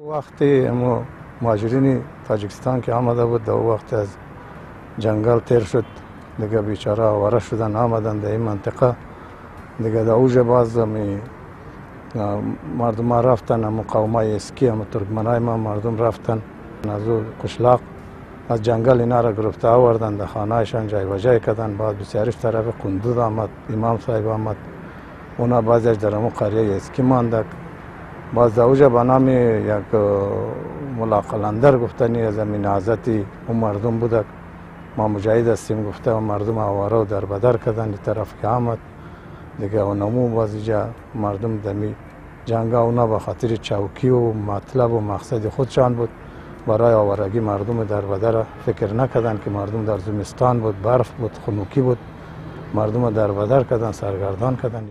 Вақти муҳоҷирини Тоҷикистон ки омада буд, дар вақт аз ҷангал тер шуд, дига бечора овора шудан, омадан дар ин минтақа. Дига дар уже боз мардума рафтан, ҳамун қавмаи эски, ҳамун туркманаи ма мардум рафтан аз ӯ қишлоқ, аз ҷангал инара гирифта овардан, дар хонаашон ҷойбаҷой карданд. Баъд бисёриш тарафи Қундуз омад, Имом соҳиб омад, اونا بعضیش در همون قریه اسکی ماندک. باز در اوجا به نام یک ملا قلندر گفتنی از همین عزتی اون مردم بودک، ما مجاهد هستیم گفته و مردم آواره و در بدر کردن. این طرف که آمد دیگه اونمو باز اینجا مردم دمی جنگ اونا به خاطر چوکی و مطلب و مقصد خودشان بود، برای آوارگی مردم در بدر فکر نکردن که مردم در زمستان بود، برف بود، خنوکی بود، مردم در بدر کردن، سرگردان کردن.